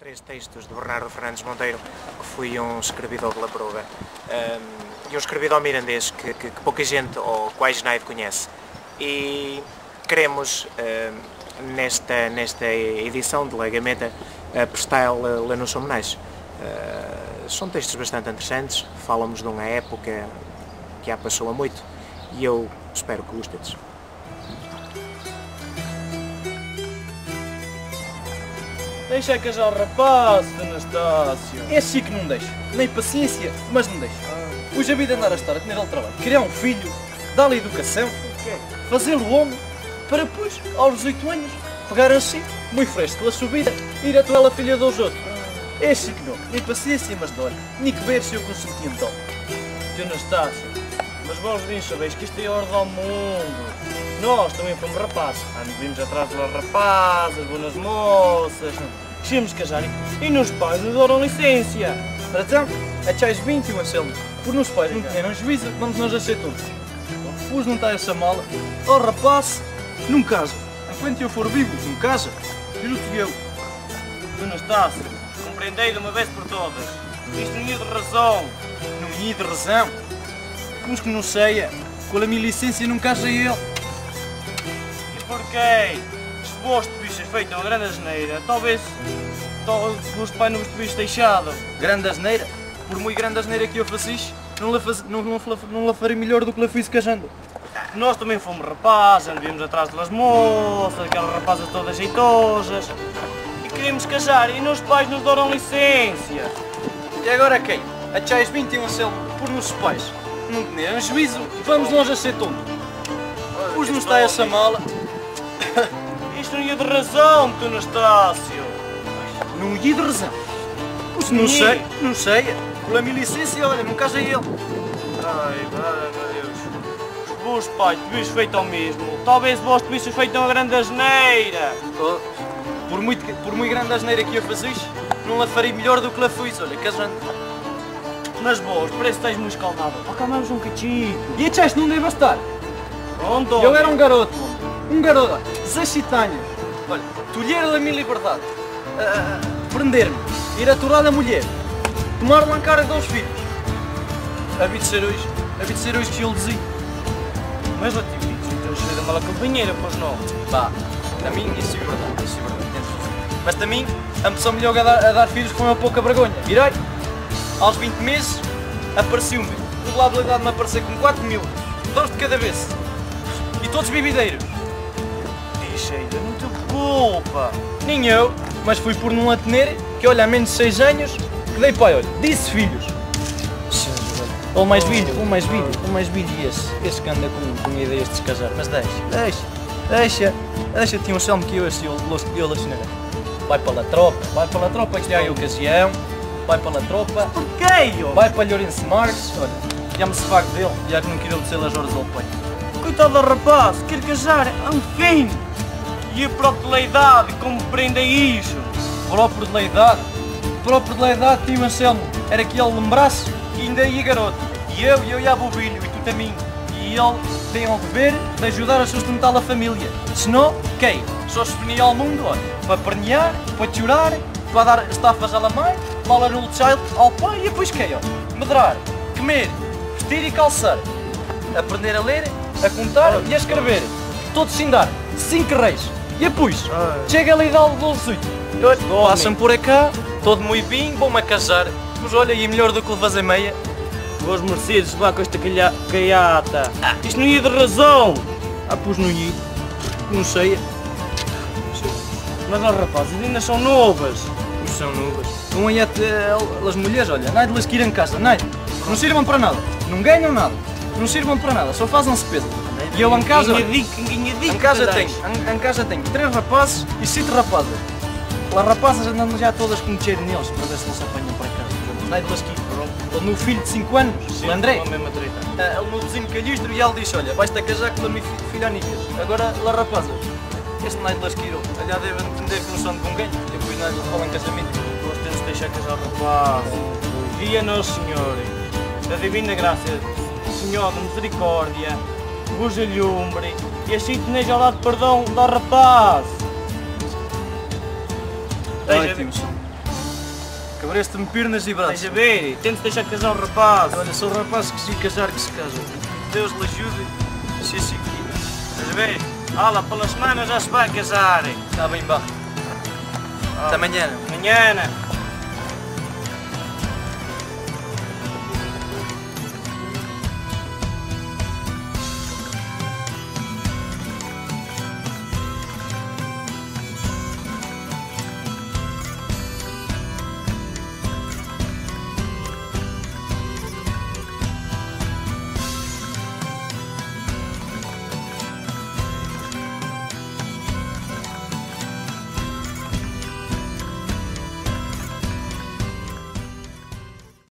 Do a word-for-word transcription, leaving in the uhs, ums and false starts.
Três textos de Bernardo Fernandes Monteiro, que foi um escrevedor de La Proa. Ahm, e um escrevedor mirandês que, que, que pouca gente ou quase nada conhece. E queremos, ahm, nesta, nesta edição de La Gameta, ah, prestar-lhe, lhe nos homenagem. Ah, são textos bastante interessantes, falam-nos de uma época que já passou há muito, e eu espero que gostes. Deixa que já o rapaz, Anastácio. É assim que não deixa. Nem paciência, mas não deixa. Hoje a vida andar a estar a ter ele trabalho, criar um filho, dar-lhe educação, fazê-lo homem, para depois, aos dezoito anos, pegar assim, muito fresco pela subida, ir aturar a filha dos outros. É assim que não. Nem paciência, mas não. Tinha que ver se eu consentia então. Tio Anastácio, mas vós bem sabeis que isto é hora do mundo. Nós também fomos rapazes. Anduvimos atrás das rapazas, boas moças. Quisemos casar e, e nos pais nos deram licença. Para então, achais vinte e um, Anselmo. Por nos pais não tiveram juízo, vamos nós aceitar. Pois não está essa mala. Oh, rapaz, não casa. Enquanto eu for vivo, não casa. Juro-te eu. Tio Anastácio, compreendei de uma vez por todas. Isto não ia de razão. Não ia de razão? Pois que não seia. Com a minha licença não casa ele. E porquê? Se foste bicho feito uma grande asneira, talvez, talvez pai não vos tivesse deixado. Grande asneira? Por muito grande asneira que eu facis, não la faz, não, não, la- não la farei melhor do que la fiz casando. Nós também fomos rapazes, anduvimos atrás das moças, aquelas rapazas todas jeitosas. E queríamos casar e nos pais nos deram licença. E agora quem? Achais vinte e um, Anselmo, por nos pais não tiveram juízo, vamos nós aceitar. Pois não está essa mala. Isto não ia de razão, tio Anastácio. Não ia de razão. Pois não sei, não sei. Com a minha licença, olha, não casa ele. Ai, valha-me Deus. Vós, pai, tivestes feito o mesmo. Talvez vós tivestes feito uma grande asneira. Oh, por muito, que- por muito grande asneira que eu facis, não la farei melhor do que la fiz, olha, casando. Mas vós, parece que estáis muito escaldado. Acalmamos um bocadinho. E achaste não deve estar? Pronto, eu era um garoto, um garoto, dezassete anos. Olha, tolheira da minha liberdade. Ah, prender-me, ir aturar a mulher, tomar o encargo dos filhos. Havia de ser hoje, havia de ser hoje que eu lhe dizia. Mas, ó tio Pito, então cheira mal aquele dinheiro, pois não? Pá, a mim isso é verdade, isso é verdade, tens razão. Mas também, a pessoa melhor a dar, a dar filhos com uma pouca vergonha. Virei, aos vinte meses, apareceu-me, o diabo lhe dá-me a aparecer com quatro mil, dois de cada vez. E todos bebideiros. Isso aí não te culpa. Nem eu, mas fui por não a tener, que olha, há menos de seis anos, que dei pai, olha, disse filhos. O mais velho, o mais velho, o mais velho e esse, esse que anda com, com ideias de se casar, mas deixa, deixa, deixa, deixa, tio Anselmo, que eu assim, eu, eu, eu lhe assinarei. Vai para a tropa, vai para a tropa, que há ocasião, vai para a tropa. Porquê, ó? Vai para Lourenço Marques, olha, já me se pago dele, já que não queria obedecer às horas ao pai. Coitado do rapaz, quer casar, enfim. E o próprio da idade compreende isso. Próprio da idade? Próprio da idade, tio Anselmo, era que ele lembrasse que ainda é garoto. E eu, eu já vou velho, e tu também. E ele tem o dever de ajudar a sustentar a família. Senão, quem? Só se venia ao mundo, olha, para pernear, para chorar, para dar estafas à mãe, para dar um child ao pai, e depois quem, ó? Medrar, comer, vestir e calçar. Aprender a ler, a contar e a escrever. Todos sem dar cinco reis. E depois, chega ali de algo doce. Passam por acá, todo muito bem, vão-me a casar. Mas olha, e melhor do que o fazer meia. Vós mercedes, vá com esta calha- caiata. Isto não ia de razão. Ah, pois não ia. Não sei. Mas os rapazes ainda são novas. Não são novas. Não ia ter as mulheres, olha, nada de las querer em casa, nada. Não sirvam para nada. Não ganham nada. Não sirvam para nada, só fazem-se peso. E eu em casa, olha, em casa tenho, em, em casa tenho três rapazes e sete rapazas. As rapazas andam já todas com cheiro neles, para ver se não se apanham para casa. Nada de las querer. O meu filho de cinco anos, o André, ah, o meu vizinho Calistro, e ele disse: "Olha, vais-te a casar com a minha fi- filha Anicas." Agora, la rapazas, este nada de las querer. Olha, devem entender que não são de bom ganho. Depois nada de falar em casamento. Nós temos de deixar casar o rapaz. Dia Nosso Senhor, da Divina Graça, Senhor de Misericórdia, vos alumbre e assim teneis ao lado perdão do rapaz. Ai, tio Anselmo. Cabres, tu me pirnes i braços. Deixa ver, tens de deixar casar o rapaz. Olha, só o rapaz que se casar que se casa. Deus lhe ajude. Sim, sim. Deixa ver. Ala, pelas manos já se vai casar. Tá bem, vá. Ah. Até amanhã. Amanhã.